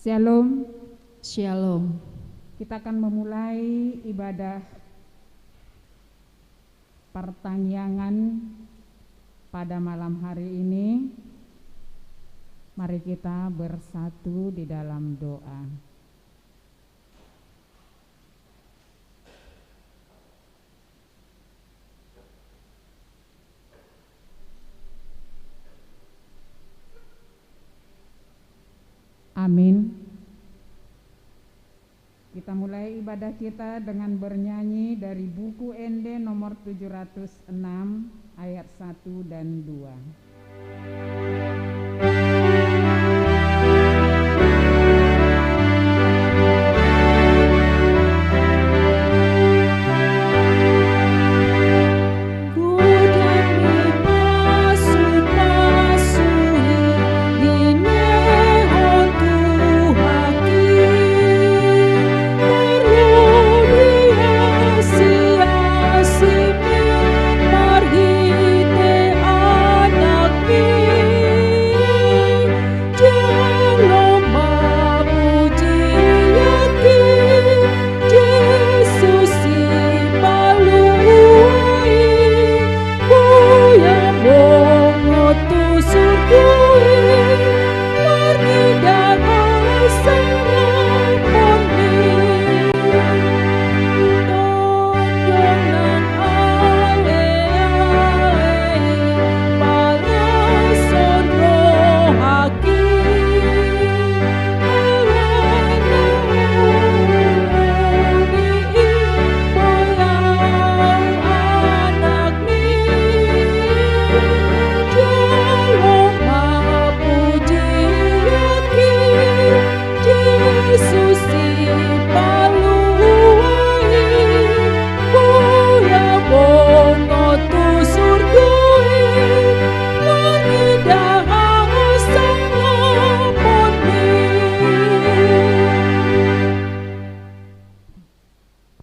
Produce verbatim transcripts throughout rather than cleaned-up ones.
Shalom. Shalom. Kita akan memulai ibadah partangiangan pada malam hari ini. Mari kita bersatu di dalam doa. Amin. Kita mulai ibadah kita dengan bernyanyi dari buku Ende nomor tujuh ratus enam, ayat satu dan dua.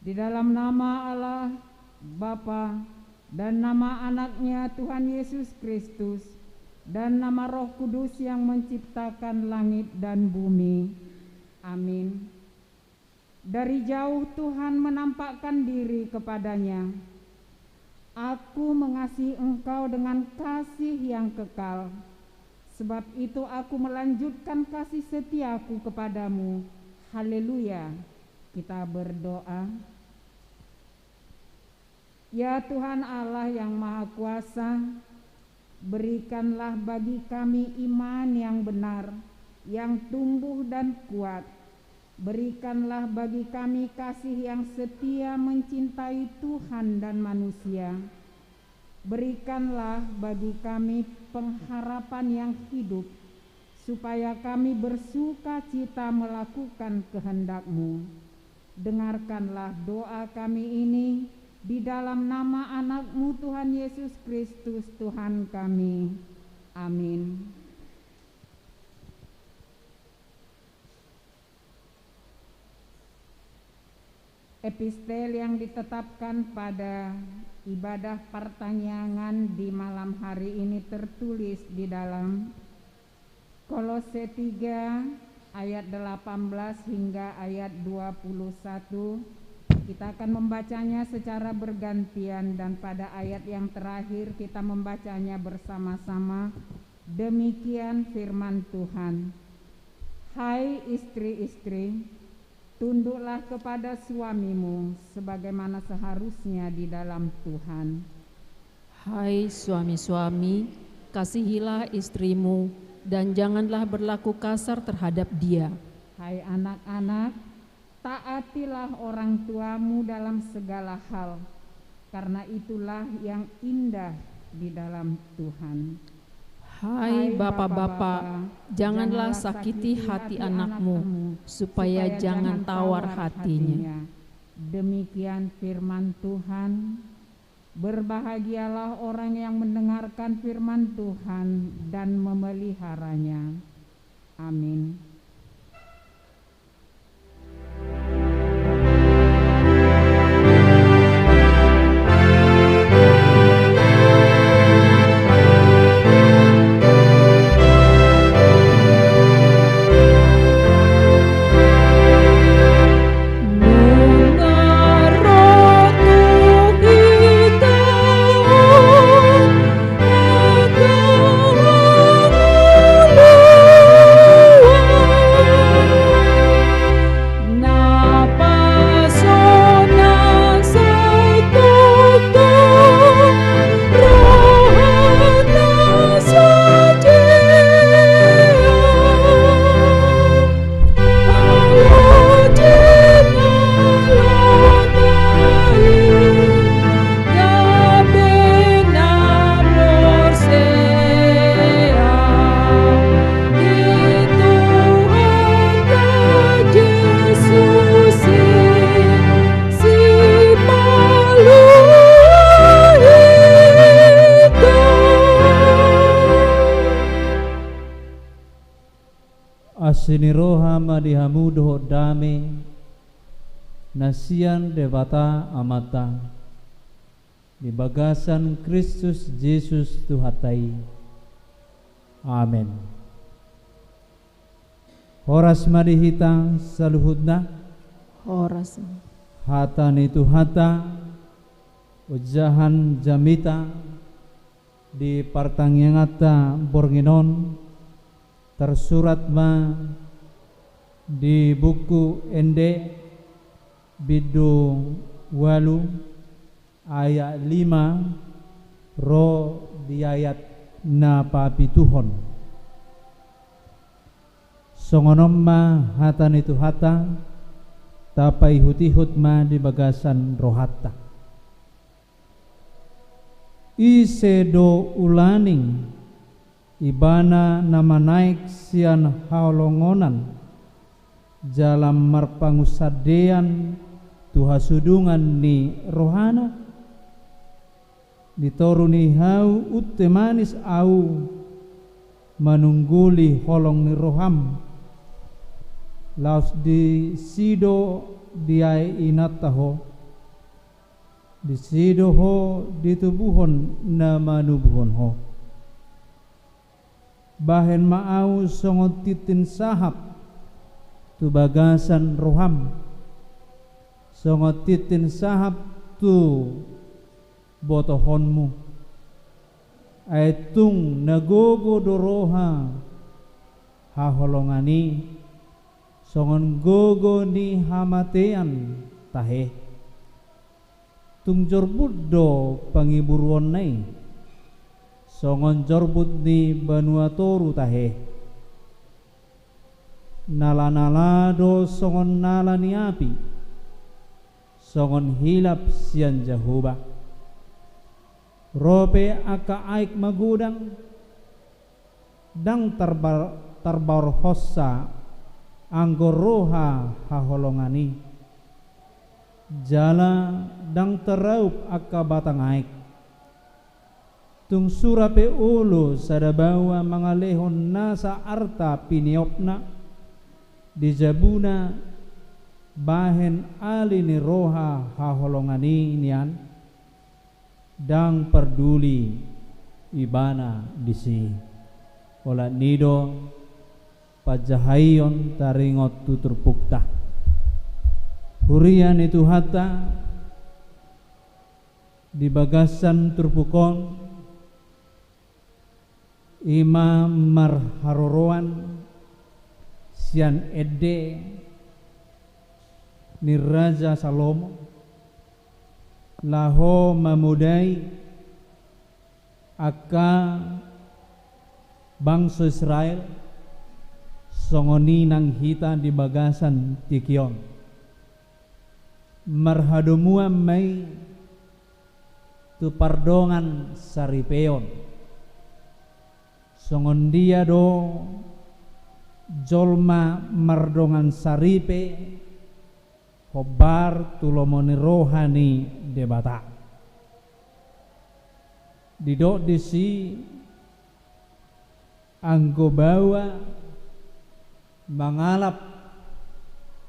Di dalam nama Allah, Bapa, dan nama Anaknya, Tuhan Yesus Kristus, dan nama Roh Kudus yang menciptakan langit dan bumi. Amin. Dari jauh Tuhan menampakkan diri kepadanya. Aku mengasihi engkau dengan kasih yang kekal. Sebab itu aku melanjutkan kasih setiaku kepadamu. Haleluya. Kita berdoa. Ya Tuhan Allah yang Maha Kuasa, berikanlah bagi kami iman yang benar, yang tumbuh dan kuat. Berikanlah bagi kami kasih yang setia mencintai Tuhan dan manusia. Berikanlah bagi kami pengharapan yang hidup, supaya kami bersuka cita melakukan kehendak-Mu. Dengarkanlah doa kami ini di dalam nama Anak-Mu, Tuhan Yesus Kristus, Tuhan kami. Amin. Epistel yang ditetapkan pada ibadah partangiangan di malam hari ini tertulis di dalam Kolose tiga ayat delapan belas hingga ayat dua puluh satu. Kita akan membacanya secara bergantian dan pada ayat yang terakhir kita membacanya bersama-sama. Demikian firman Tuhan. Hai istri-istri, tunduklah kepada suamimu sebagaimana seharusnya di dalam Tuhan. Hai suami-suami, kasihilah istrimu, dan janganlah berlaku kasar terhadap dia. Hai anak-anak, taatilah orang tuamu dalam segala hal, karena itulah yang indah di dalam Tuhan. Hai bapa-bapa, janganlah sakiti hati anakmu, supaya jangan tawar hatinya. Demikian firman Tuhan. Berbahagialah orang yang mendengarkan firman Tuhan dan memeliharanya. Amin. Asi ni roha ma di hamu dohot dame na sian Debata Amanta di bagasan Kristus Jesus Tuhanta i. Amen. Horas ma di hita saluhutna. Horas. Hata ni Tuhanta, ojahan jamita di partangianganta borngin on, tarsurat ma di buku Ende, bindu ualu, ayat lima ro di ayat na papituhon. Songon on ma hata ni Tuhanta, tapaihut-ihut ma di bagasan rohanta. Ise do ulaning ibana na manaek sian haholongonan jala marpangunsandean tu hasudungan ni rohana? Di toru ni hau unte manis ahu manungguli holong ni roham. Laos disi do diae inanta ho, disi do ho ditubuhon na manubuhon ho. Bahen ma ahu songon tintin sahap tu bagasan roham, songon tintin sahap tu botohonmu. Ai tung na gogo do roha haholongan i, songon gogo ni hamatean tahe. Tung jorbut do pangiburuonna i, songon jorbut ni banua toru tahe. Nala-nala do songon nala ni api, songon hilap sian Jahowa. Ro pe angka aek magodang, ndang tarba-, tarbaorhonsa anggo roha haholongan i. Jala ndang taraup angka batang aek. Tung sura pe olo sada baoa mangalehon nasa arta pineopna di jabuna bahen ali ni roha haholongan i nian, ndang parduli ibana disi. Olat ni do panjahaion taringot tu turpukta. Huria ni Tuhanta, di bagasan turpuk on, i ma marharoroan sian ende ni Raja Salomo, laho mamodai angka bangso Israel, songon i nang hita di bagasan tingki on. Marhadomuan ma i tu pardongansaripeon. Songon dia do jolma mardongansaripe hombar tu lomo ni roha ni Debata. Didok disi, anggo baoa mangalap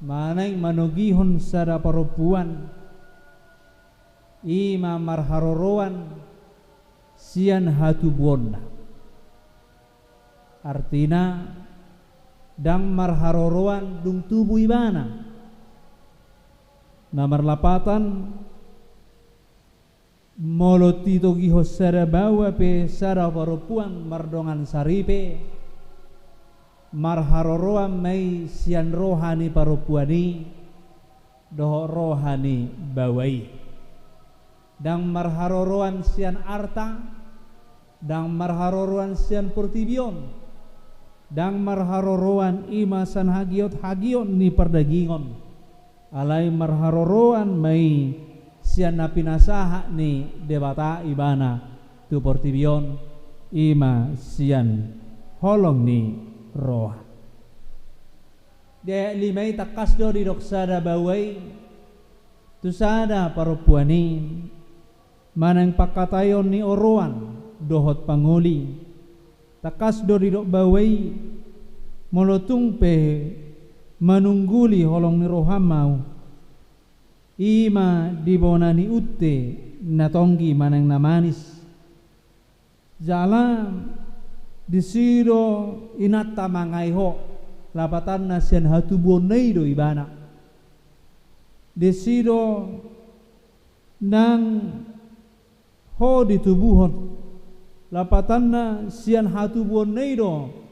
manang manogihon sada parompuan, i ma marharoroan sian hatubuonna. Artina, ndang marharoroan dung tubu ibana. Na marlapatan, molo ditogihon sada baoa pe sada parompuan mardongansaripe, marharoroan ma i sian roha ni parompuan i dohot roha ni baoa i. Ndang marharoroan sian arta, ndang marharoroan sian portibi on, ndang marharoroan i ma sian hagiot-hagiot ni pardagingon, alai marharoroan ma i sian na pinasahat ni Debata ibana tu portibi on, i ma sian holong ni roha. Di ayat lima i tangkas do didok sada baoa i tu sada parompuan i, manang pangkataion ni oroan dohot pangoli. Tangkas do didok baoa i, Molo tung pe manungguli holong ni roham ahu, i ma di bona ni unte na tonggi manang na manis. Jala disi do inanta mangae ho, lapatanna sian hatubuonna i do ibana. Disi do nang ho ditubuhon, lapatanna sian hatubuonna i do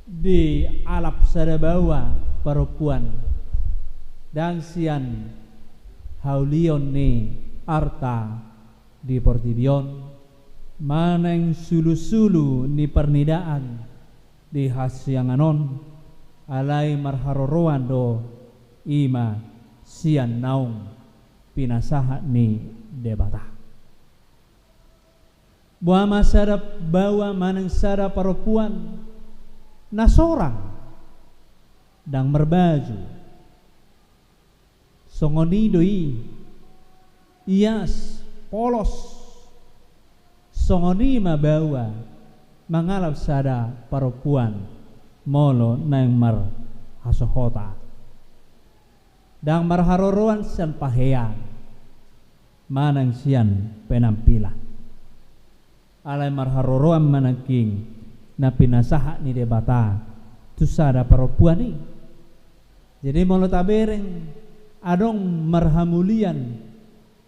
dialap sada baoa parompuan, ndang sian haulion ni arta di portibi on, manang sulusulu ni parnidaan di hasiangan on, alai marharoroan do i ma sian naung pinasahat ni Debata. Boha ma sada baoa manang sada parompuan na sorang, ndang marbaju. Songon i do i, ias, polos. Songon i ma baoa mangalap sada parompuan molo naeng marhasohotan. Ndang marharoroan sian pahean manang sian penampilan. Alai marharoroan ma nangkin na pinasahat ni Debata tu sada parompuan i. Jadi molo tabereng adong marhamulian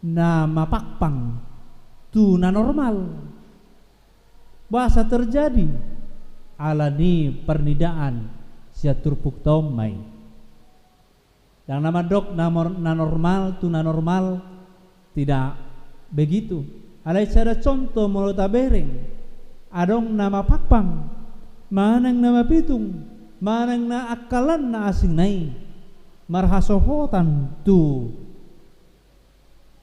na mapangpang tu na normal, boasa terjadi? Ala ni parnidaan sian turpukta on ma i. Ndang na mandok na mor-, na normal tu na normal, tidak begitu. Alai sada contoh molo tabereng, adong na mapangpang, manang na mapitung, manang na angkalan na asing na i, marhasohotan tu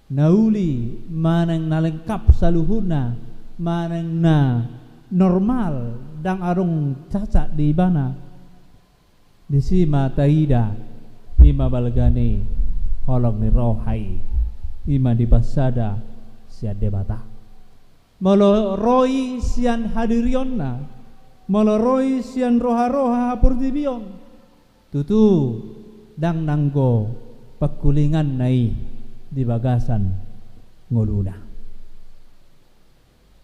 na uli, manang na lengkap saluhutna, manang na normal, ndang adong cacat di ibana. Disi ma taida, i ma balga ni holong ni roha i, i ma dipansada sian Debata. Molo ro i sian hadirionna, molo ro i sian roha-roha haportibion, tutu ndang nanggo pangkulinganna i di bagasan ngoluna.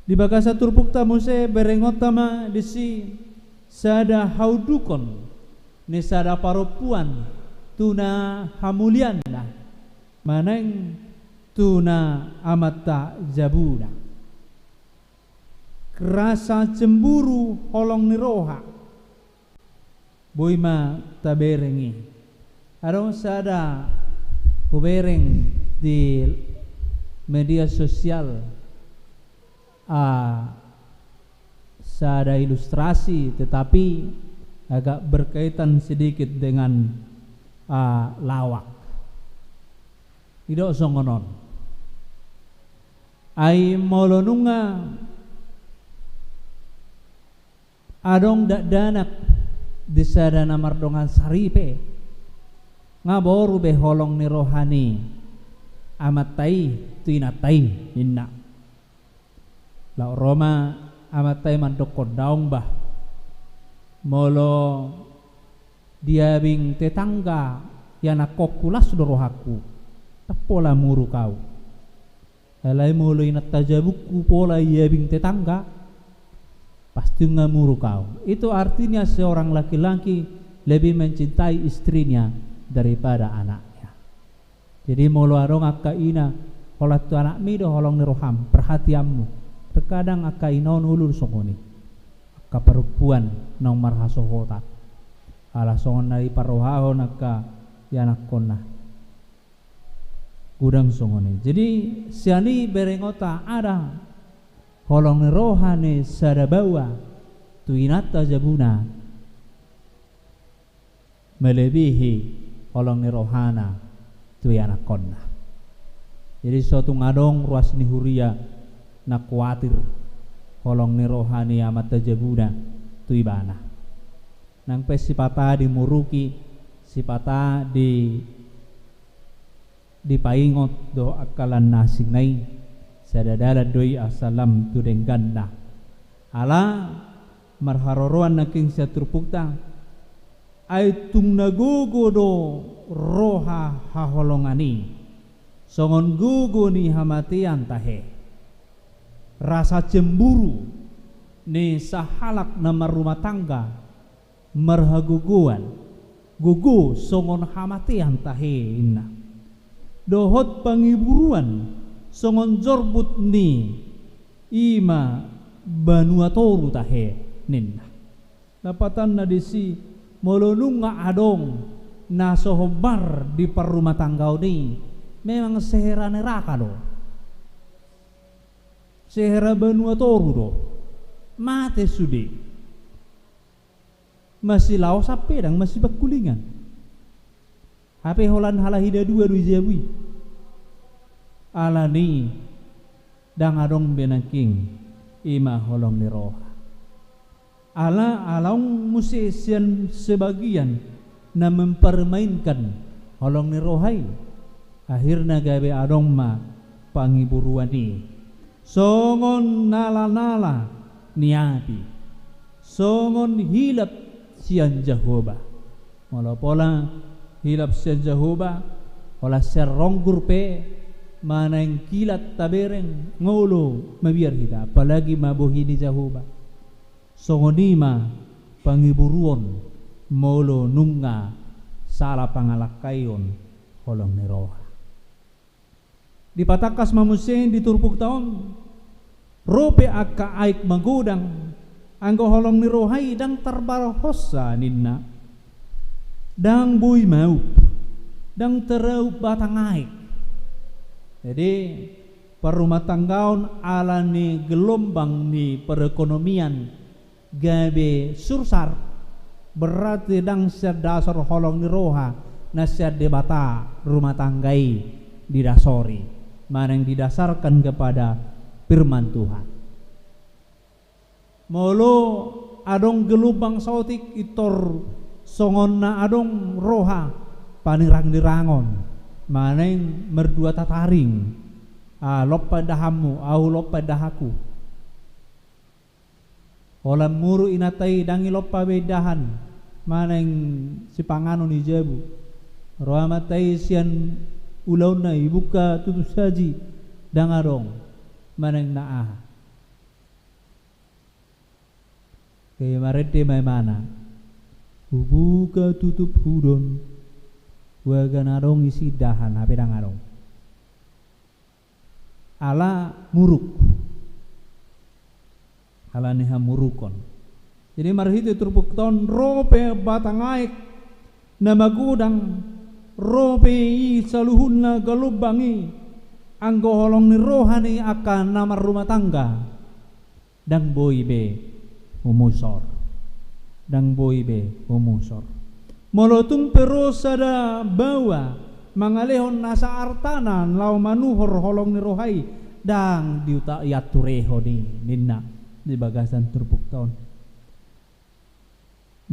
Di bagasan turpukta muse berengonta ma disi sada haundukon ni sada parompuan tu na hamulianna, manang tu na amanta jabuna. Rasa cemburu holong ni roha. Boi ma tabereng i. Adong sada hubereng di media sosial, ah, sada ilustrasi, tetapi agak berkaitan sedikit dengan, ah, lawak. Didok songon on. Ai molo nunga adong dakdanak di sada na mardongan saripe, nga boru be holong ni roha ni amanta i tu inanta i, ninna. Laho ro ma amanta i mandokkon, daong bah. Molo diabing tetangga ianakkonku, las do rohangku, ndang pola muruk au. Alai molo inanta jabungku pola iabing tetangga, pasti nunga muruk au. Itu artinya seorang laki-laki lebih mencintai istrinya daripada anaknya. Jadi molo adong angka ina, holan tu anakmi do holong ni roham, perhatianmu. Terkadang angka ina on olo songon i. Angka parompuan naung marhasohotan. Ala songon na diparrohahon angka ianakkonna. Godang songon i. Jadi sian i berengonta, ada holong ni roha ni sada baoa tu inanta jabuna melebihi holong ni rohana tu ianakkonna. Jadi so tung adong ruas ni huria na kuatir holong ni roha ni amanta jabuna tu ibana. Nang pe sipata dimuruki, sipata di, dipaingot dohot angkalan na asing na i, sada dalan do i asa lam tu dengganna. Ala marharoroan nangkin sian turpukta, Ai tung na gogo do roha haholongan i, songon gogo ni hamatean tahe. Rasa cemburu ni sahalak na marrumah tangga marhagogoan, gogo songon hamatean tahe, ninna. Dohot pangiburuan songon jorbut ni i ma banua toru tahe, ninna. Lapatanna disi, molo nunga adong na so hombar di parrumatanggaon i, memang sehera neraka do. Sehera banua toru do. Mate sude. Masilaosan pe ndang masibangkulingan. Hape holan halak i da dua do i jabu i. Alani ndang adong be nangkin i ma holong ni roha. Ala, ala adong muse sian sebagian na mempermainkan holong ni roha i. Akhirna gabe adong ma pangiburuan i. Songon nalanala ni api. Songon hilap sian Jahowa. Molo pola hilap sian Jahowa, holan sian ronggur pe, manang kilat tabereng, ngolu mabiar hita, apalagi ma bohi ni Jahowa. Songon i ma pangiburuon, molo nunga sala pangalangkaion holong ni roha. Dipatangkas ma muse di turpukta on, ro pe angka aek magodang, anggo holong ni roha i ndang tarbalhosa ninna. Ndang boi maup, ndang taraup batang aek. Jadi, parrumatanggaon ala ni gelombang ni perekonomian gabe sursar, berarti ndang sian dasar holong ni roha na sian Debata rumah tangga i didasori, manang didasarkan kepada firman Tuhan. Molo adong gelombang saotik, pintor songon na adong roha panirangnirangon, manang mardua tataring, ah, lompa indahanmu, ahu lompa indahanku. Holan muruk inanta i, ndang ilompa be indahan manang sipanganon i jabu. Ro amanta i sian ulaonna, ibuka tutup saji, ndang adong manang na aha. Gabe marende ma imana, hubuka tutup hudon, huaga na adong isi indahan, hape ndang adong. Ala muruk. Ala ni hamurukon. Jadi marhite turpukta on, ro pe batang aek na magodang, ro pe i saluhutna gelombang i, anggo holong ni roha ni angka na marrumah tangga, ndang boi be humusor. Ndang boi be humusor. Molo tung pe ro sada baoa mangalehon nasa artana laho manuhor holong ni roha i, ndang diuta-, ianturehon i, ninna di bagasan turpukta on.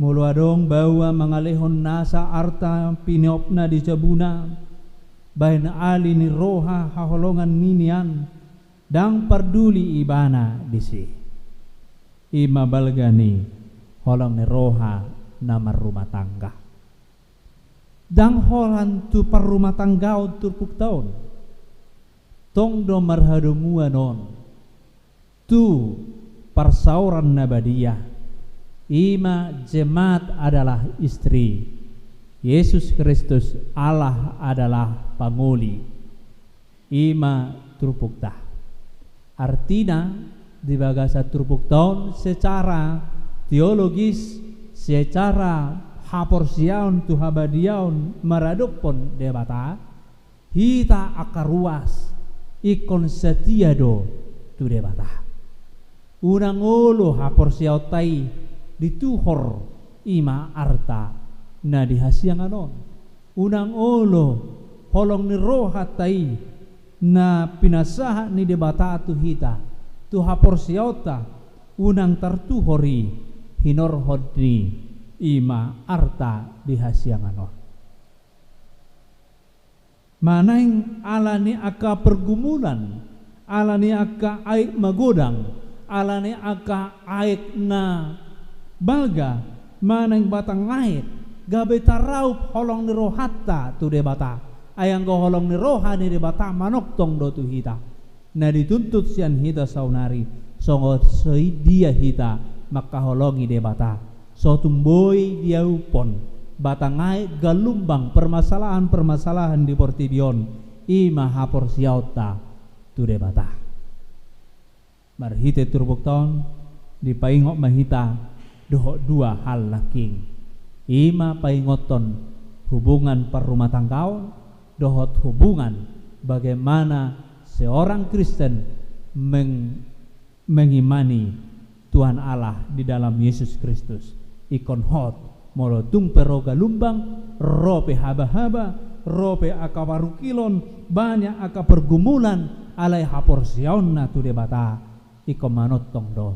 Molo adong baoa mangalehon nasa arta piniopna di jabuna, bahen ali ni roha haholongan ni nian, ndang parduli ibana disi. I ma balga ni holong ni roha na marrumah tangga. Ndang holan tu parrumatanggaon turpukta on. Tong do marhadomuan on tu parsaoran na badia, i ma jemaat adalah istri, Yesus Kristus Allah adalah pangoli. I ma turpukta. Artina, di bagasan turpukta on secara teologis, secara haporseaon tu habadiaon maradophon Debata, hita angka ruas ingkon satia do tu Debata. Unang olo haporseaonta i dituhor i ma arta na di hasiangan on. Unang olo holong ni rohanta i na pinasahat ni Debata tu hita, tu haporseaonta, unang tartuhor i hinorhon ni i ma arta di hasiangan on. Manang ala ni angka pergumulan, ala ni angka aek magodang, ala ni angka aek na balga, manang batang aek gabe taraup holong ni rohanta tu Debata. Ai anggo holong ni roha ni Debata manongtong do tu hita. Na dituntut sian hita saonari, songon so dia hita mangkaholongi Debata. So tung boi diauphon batang aek, galumbang, permasalahan-permasalahan di portibi on, i ma haporseaonta tu Debata. Marhite turpukta on, dipaingot ma hita dohot dua hal nangkin. I ma paingothon hubungan parrumatanggaon, dohot hubungan bagaimana seorang Kristen meng-, mengimani Tuhan Allah di dalam Yesus Kristus. Ingkon hot, molo tung pe ro galumbang, ro pe haba-haba, ro pe angka parungkilon, banyak angka pergumulan, alai haporseaonna tu Debata ingkon manongtong do.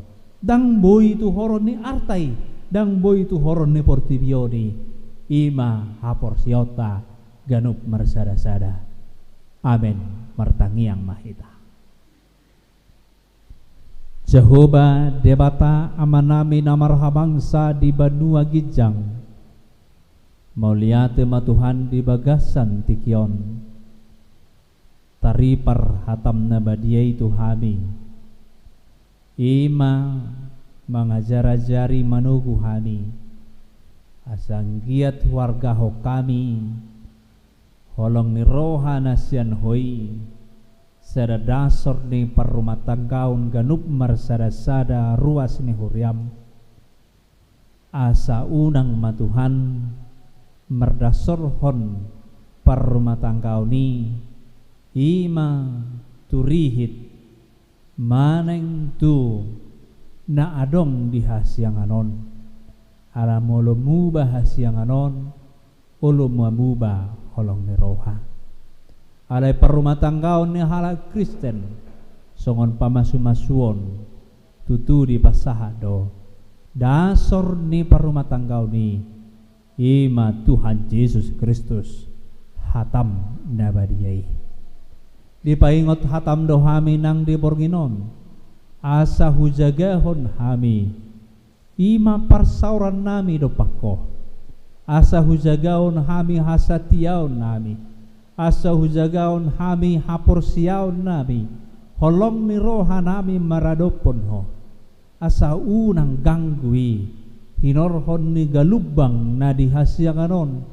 Ndang boi tu horon ni arta i, ndang boi tu horon ni portibi on i, i ma haporseaonta ganup marsada-sada. Amen. Martangiang ma hita. Jahowa Debata Amanami na marhabangsa di banua ginjang, mauliate ma Tuhan di bagasan tingki on. Taripar hataM na badia i tu hami. I ma mangajar-ajari manogu hami, asa anggiat huargahon hami holong ni roha na sian Ho i, sada dasor ni parrumatanggaon ganup marsada-sada ruas ni huriaM. Asa unang ma Tuhan mardasorhon parrumatanggaon i, i ma tu rihit manang tu na adong di hasiangan on. Ala molo muba hasiangan on, olo ma muba holong ni roha. Alai parrumatanggaon ni halak Kristen songon pamasu-masuon tutu dipasahat do. Dasor ni parrumatanggaon i, i ma Tuhan Jesus Kristus, hataM na badia i. Dipaingot hataM do hami nang di borngin on, asa hujagahon hami. I ma parsaorannami dompak Ho, asa hujagahon hami hasatiaonnami, asa hujagahon hami haporseaonnami, holong ni rohanami maradophon Ho, asa unang ganggu i hinorhon ni galumbang na di hasiangan on,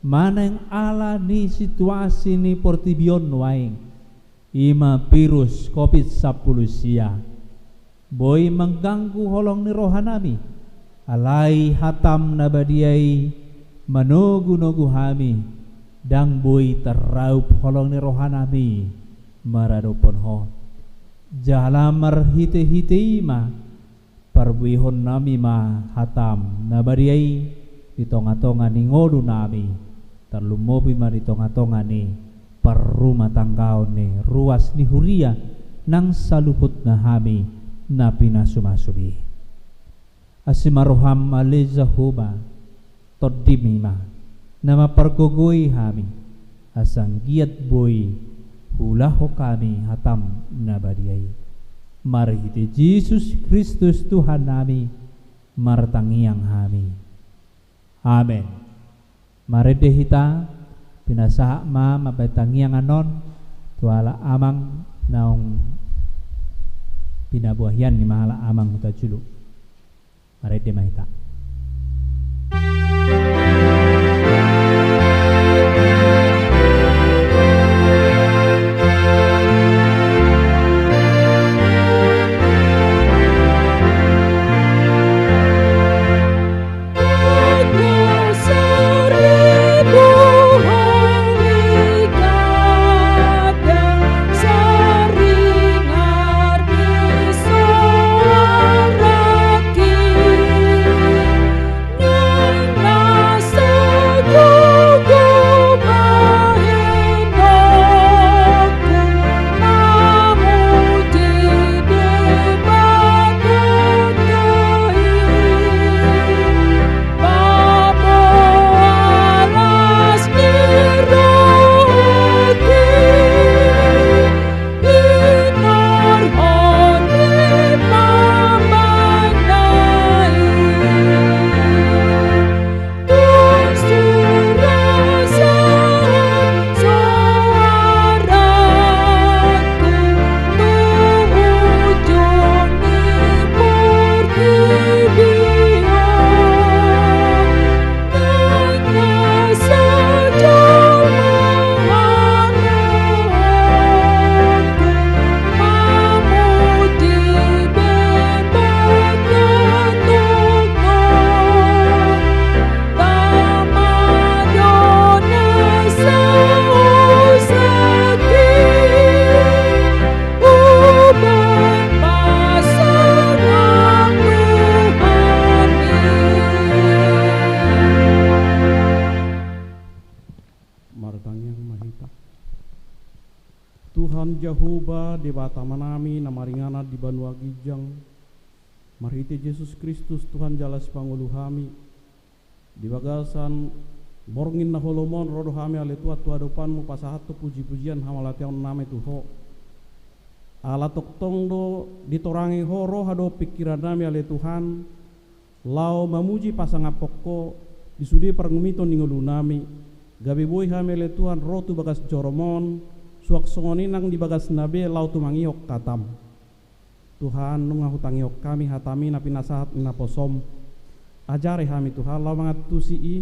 manang ala ni situasi ni portibi on nuaeng, i ma virus Covid sampulu sia. Boi mangganggu holong ni rohanami, alai hataM na badia i manogu-nogu hami, ndang boi tarraup holong ni rohanami maradophon Ho. Jala marhite-hite i ma parbuehonnami ma hataM na badia i di tonga-tonga ni ngolunami, tarlumobi ma di tonga-tonga ni parrumatanggaon ni ruas ni huria nang saluhutna hami na pinasumasu i. Asi ma rohaM ale Jahowa, TondiM i ma na mampargogoi hami, asa anggiat boi huulahon hami hataM na badia i. Marhite Jesus Kristus Tuhannami, martangiang hami. Amen. Marende hita, pinasahat ma mambahen tangiang annon tu halak amang naung pinaboa hian ni ma halak amang huta julu. Marende ma hita. Jahowa, Debata nami na maringanan di banua ginjang, marhite Jesus Kristus, Tuhan jala Sipangolu hami, di bagasan borngin na holom on ro do hami ale Tuhan tu adopanmu pasahathon puji-pujian hamauliateon nami tu Ho. Ala tongtong do ditorangi Ho roha dohot pingkiran nami ale Tuhan, laho mamuji pasangaphon Ho di sude pargumiton ni ngolu nami, gabe boi hami ale Tuhan ro tu bagas joroM on, suang songon i nang di bagasna be laho tumangihon hataM. Tuhan, nunga hutangihon hami hataMi na pinasahat ni naposoM. Ajari hami Tuhan laho mangantusi i,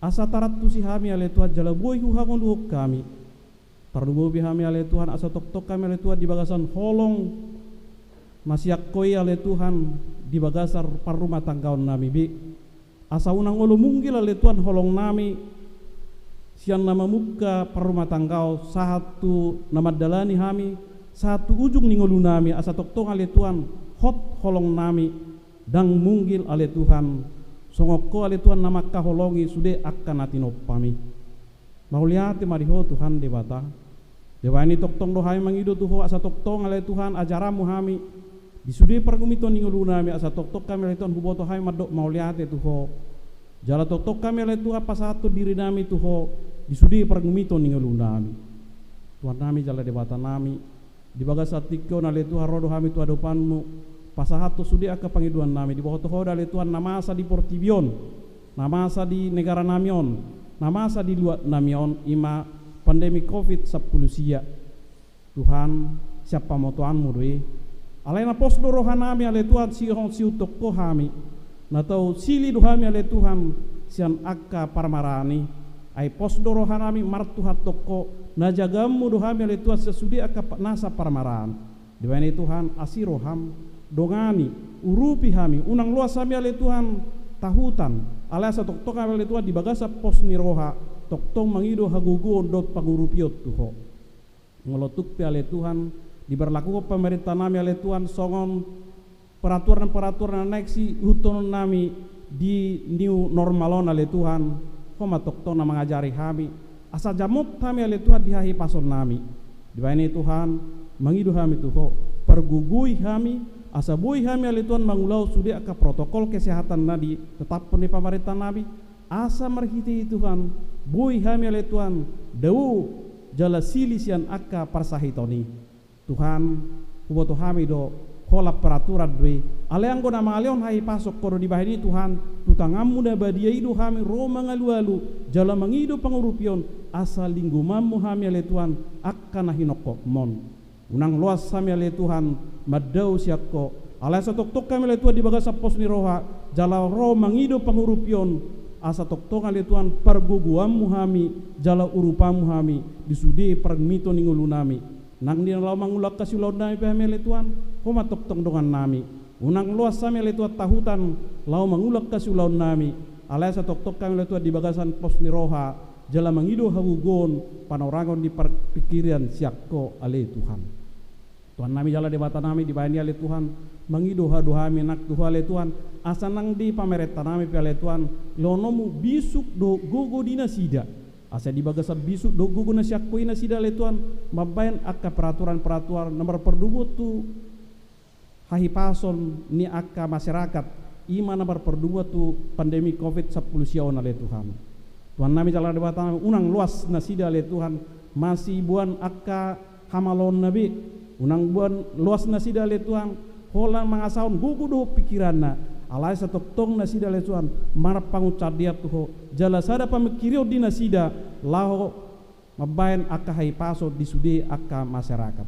asa tarantusi hami ale Tuhan jala boi huhangoluhon hami. Tarlumobi hami ale Tuhan, asa tongtong hami ale Tuhan di bagasan holong na sian Ho i ale Tuhan, di bagasan parrumatanggaon nami be. Asa unang olo munggil ale Tuhan holong nami sian na mamungka parrumatanggaon sahat tu na mandalani hami, sahat tu ujung ni ngolu nami, asa tongtong ale Tuhan hot holong nami, ndang munggil ale Tuhan, songon Ho ale Tuhan na mangkaholongi sude angka na tinompaMi. Mauliate ma di Ho Tuhan Debata. Dibahen i tongtong do hami mangido tu Ho asa tongtong ale Tuhan ajaranMu hami di sude pargumiton ni ngolu nami, asa tongtong hami ale Tuhan huboto hami mandok mauliate tu Ho. Jala tongtong hami ale Tuhan pasahathon diri nami tu Ho di sude pargumiton ni ngolu nami. Tuhan nami jala Debata nami, di bagasan tingki on ale Tuhan ro do hami tu adopanMu pasahathon sude angka pangidoan nami, diboto Ho do ale Tuhan na masa di portibi on, na masa di negara nami on, na masa di luat nami on, i ma pandemi covid sampulu sia. Tuhan, sian pamotoanMu do i. Alai na pos do roha nami ale Tuhan sihol siuntongko hami, na tau sili do hami ale Tuhan sian angka parmaraan i. Ai pos do roha nami martuhantonko, na jagaonMu do hami ale Tuhan sian sude angka pa-, nasa parmaraan. Dibahen i Tuhan asi rohaM, dongani, urupi hami, unang loas hami ale Tuhan tahutan, alai asa tongtong hami ale Tuhan di bagasan pos ni roha, tongtong mangido hagogoon dohot pangurupion tu Ho. Molo tung pe ale Tuhan, diberlakuhon pamarenta nami ale Tuhan songon peraturan-peraturan na naeng siihuthon nami di new normal on ale Tuhan, Ho ma tongtong na mangajari hami, asa jamot hami ale Tuhan di hahipason nami. Dibahen i Tuhan, mangido hami tu Ho, pargogoi hami, asa boi hami ale Tuhan mangulahon sude angka protokol kesehatan na ditetaphon ni pamarenta nami, asa marhite i Tuhan, boi hami ale Tuhan dao jala sili sian angka parsahiton i. Tuhan, huboto hami do, holan peraturan do i. Alai anggo na mangalehon hahipason Ho do, dibahen i Tuhan, tu tanganMu na badia i do hami ro mangalualu, jala mangido pangurupion, asa linggomanMu hami ale Tuhan, angka na hinongkopMon. Unang loas hami ale Tuhan, mandao sian Ho. Alai asa tongtong hami ale Tuhan di bagasan pos ni roha, jala ro mangido pangurupion, asa tongtong ale Tuhan pargogoanMu hami, jala urupanMu hami, di sude pargumiton ni ngolu nami. Nang di na laho mangulahon hasiulaon nami pe hami ale Tuhan, Ho ma tongtong dongan nami. Unang loas hami ale Tuhan tahutan laho mangulahon hasiulaon nami, alai asa tongtong hami ale Tuhan di bagasan pos ni roha, jala mangido hagogoon panorangon ni parpingkiran sian Ho ale Tuhan. Tuhan nami jala Debata nami, dibahen i ale Tuhan, mangido do hami nang tu Ho ale Tuhan, asa nang di pamarenta nami pe ale Tuhan, lehononMu bisuk dohot gogo di nasida. Asa di bagasan bisuk dohot gogo na sian Ho i nasida ale Tuhan, mambahen angka peraturan-peraturan na marpardongan tu hahipason ni angka masyarakat, i ma na marpardongan tu pandemi covid sampulu sia on ale Tuhan. Tuhan nami jala Debata nami, unang loas nasida ale Tuhan, masiboan angka hamaloonna be, unang boan loas nasida ale Tuhan, holan mangasahon gogo dohot pingkiranna, alai asa tongtong nasida ale Tuhan, marpangunsandean tu Ho, jala sada pamingkirion di nasida, laho mambahen angka hahipason di sude angka masyarakat.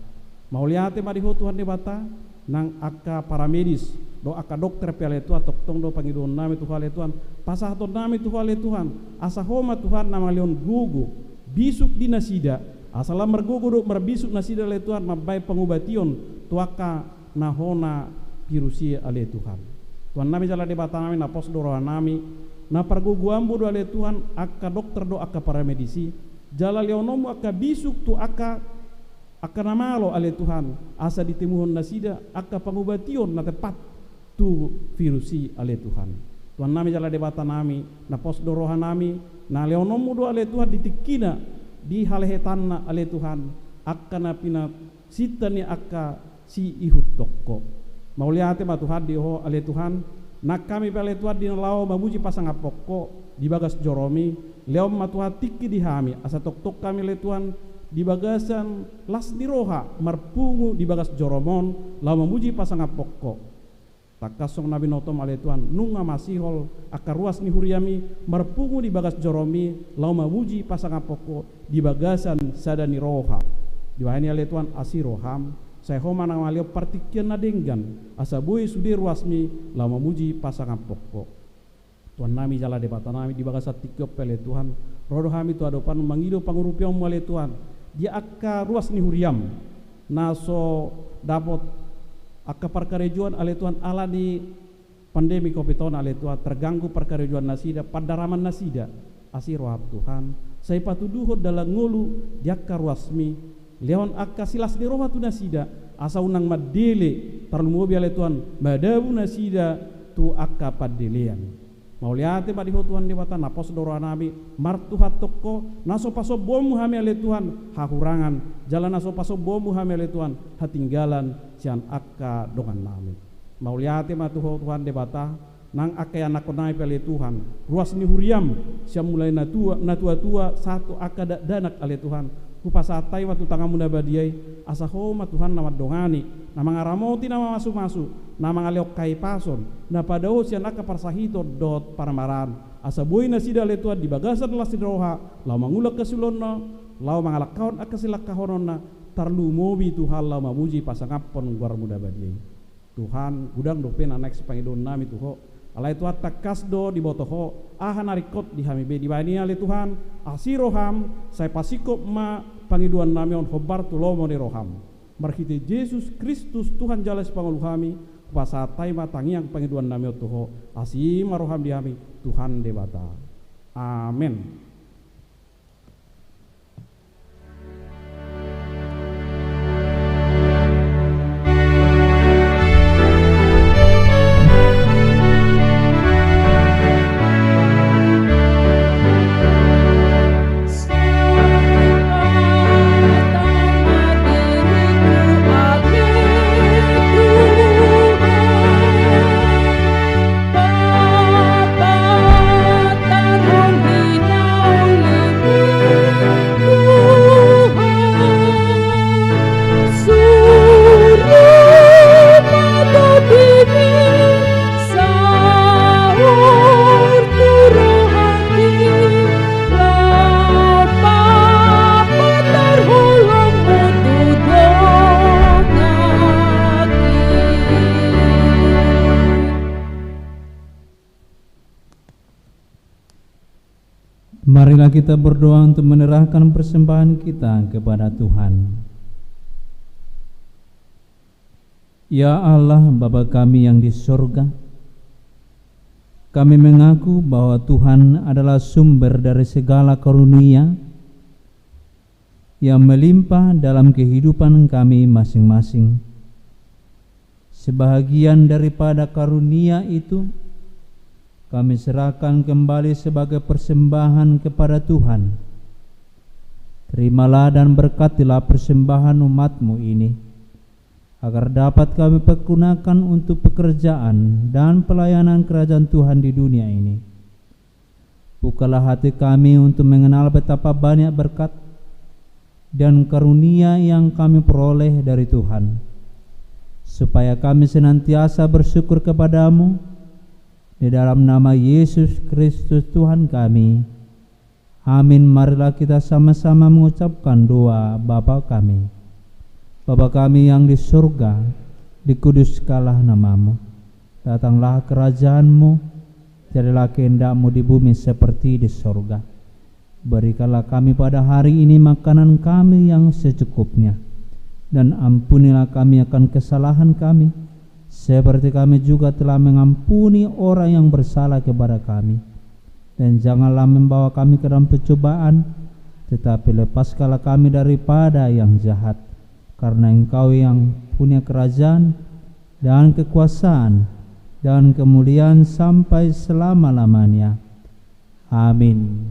Mauliate ma di Ho Tuhan Debata, nang angka paramedis, dohot angka dokter pe ale Tuhan, tongtong do pangidoon nami tu Ho ale Tuhan, pasahaton nami tu Ho ale Tuhan, asa Ho ma Tuhan na mangalehon gogo, bisuk di nasida, asa lam margogo dohot marbisuk nasida ale Tuhan, mambahen pangubation, tu angka na hona virus i ale Tuhan. Tuhan nami jala Debata nami, na pos do roha nami, na pargogoanMu do ale Tuhan, angka dokter dohot angka paramedis i, jala lehononMu angka bisuk tu angka, angka na malo ale Tuhan, asa ditemuhon nasida angka pangubation na tepat tu virus i ale Tuhan. Tuhan nami jala Debata nami, na pos do roha nami, na lehononMu do ale Tuhan di tingkina, di halehetanna ale Tuhan, angka na pinasinta ni angka siihuthon Ho. Mauliate ma Tuhan di Ho, ale Tuhan, nang hami pe ale Tuhan di na laho mamuji pasangaphon Ho di bagas joroMi, lehon ma Tuhan tingki di hami, asa tongtong hami ale Tuhan di bagasan las ni roha marpungu di bagas joroMon laho mamuji pasangaphon Ho. Tangkas songon na binotom ale Tuhan, nunga masihol angka ruas ni huriaMi marpungu di bagas joroMi laho mamuji pasangaphon Ho di bagasan sada ni roha. Dibahen i ale Tuhan, asi rohaM, sai Ho ma na mangalehon partingkian na denggan, asa boi sude ruasMi laho mamuji pasangaphon Ho. Tuhannami jala Debatanami, di bagasan tingki on pe ale Tuhan, ro do hami tu adopanMu mangido pangurupionMu ale Tuhan di angka ruas ni huriaM na so dapot angka parkarejoan ale Tuhan ala ni pandemi covid on ale Tuhan, terganggu parkarejoan nasida, pandaraman nasida. Asi rohaM Tuhan, sai patuduhon dalan ngolu di angka ruasMi, lehon angka silas ni roha tu nasida, asa unang mandele, tarlumobi ale Tuhan madabu nasida tu angka pandelean. Mauliate ma di Ho Tuhan Debata, na pos do rohanami martuhanhon Ho, na so pasombuonMu hami ale Tuhan hahurangan, jala na so pasombuonMu hami ale Tuhan hatinggalan sian angka dongannami. Mauliate ma tu Ho Tuhan Debata, nang angka ianakhonnami pe ale Tuhan, ruas ni huriaM, sian mulai na tua, na tua-tua, sahat tu angka dakdanak ale Tuhan, hupasahat hami ma tu tanganMu na badia i, asa Ho ma Tuhan na mandongani, na mangaramoti, na mamasu-masu, na mangalehon hahipason, na padaohon sian angka parsahiton dohot parmaraan, asa boi nasida ale Tuhan di bagasan las ni roha laho mangula angka siulaonna, laho mangalangkahon angka silangkahononna, tarlumobi Tuhan laho mamuji pasangaphon goarMu na badia i. Tuhan, godang dope na naeng sipangidoannami tu Ho. Alai Tuhan, tangkas do diboto Ho aha na ringkot di hami be. Dibahen i ale Tuhan, asi rohaM, sai pasingkop ma pangidoannami on hombar tu lomo ni rohaM. Marhite Jesus Kristus, Tuhan jala Sipangolu hami, hupasahat hami ma tangiang pangidoannami on tu Ho. Asi ma rohaM di hami, Tuhan Debata. Amen. Marilah kita berdoa untuk menyerahkan persembahan kita kepada Tuhan. Ya Allah, Bapa kami yang di sorga, kami mengaku bahwa Tuhan adalah sumber dari segala karunia yang melimpah dalam kehidupan kami masing-masing. Sebahagian daripada karunia itu kami serahkan kembali sebagai persembahan kepada Tuhan. Terimalah dan berkatilah persembahan umat-Mu ini, agar dapat kami pergunakan untuk pekerjaan dan pelayanan kerajaan Tuhan di dunia ini. Bukalah hati kami untuk mengenal betapa banyak berkat dan karunia yang kami peroleh dari Tuhan, supaya kami senantiasa bersyukur kepada-Mu. Di dalam nama Yesus Kristus Tuhan kami. Amin. Marilah kita sama-sama mengucapkan doa Bapa kami. Bapa kami yang di surga, dikuduskanlah nama-Mu. Datanglah kerajaan-Mu, jadilah kehendak-Mu di bumi seperti di surga. Berikanlah kami pada hari ini makanan kami yang secukupnya. Dan ampunilah kami akan kesalahan kami, seperti kami juga telah mengampuni orang yang bersalah kepada kami. Dan janganlah membawa kami ke dalam pencobaan, tetapi lepaskanlah kami daripada yang jahat. Karena Engkau yang punya kerajaan, dan kekuasaan, dan kemuliaan sampai selama-lamanya. Amin.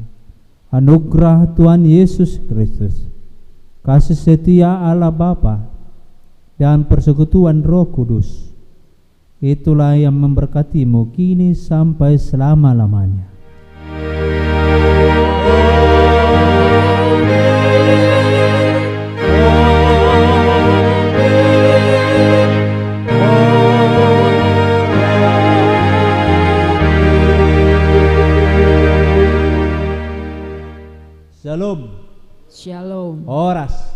Anugerah Tuhan Yesus Kristus, Kasih setia Allah Bapa dan persekutuan Roh Kudus, itulah yang memberkatimu kini sampai selama-lamanya. Shalom. Shalom. Horas.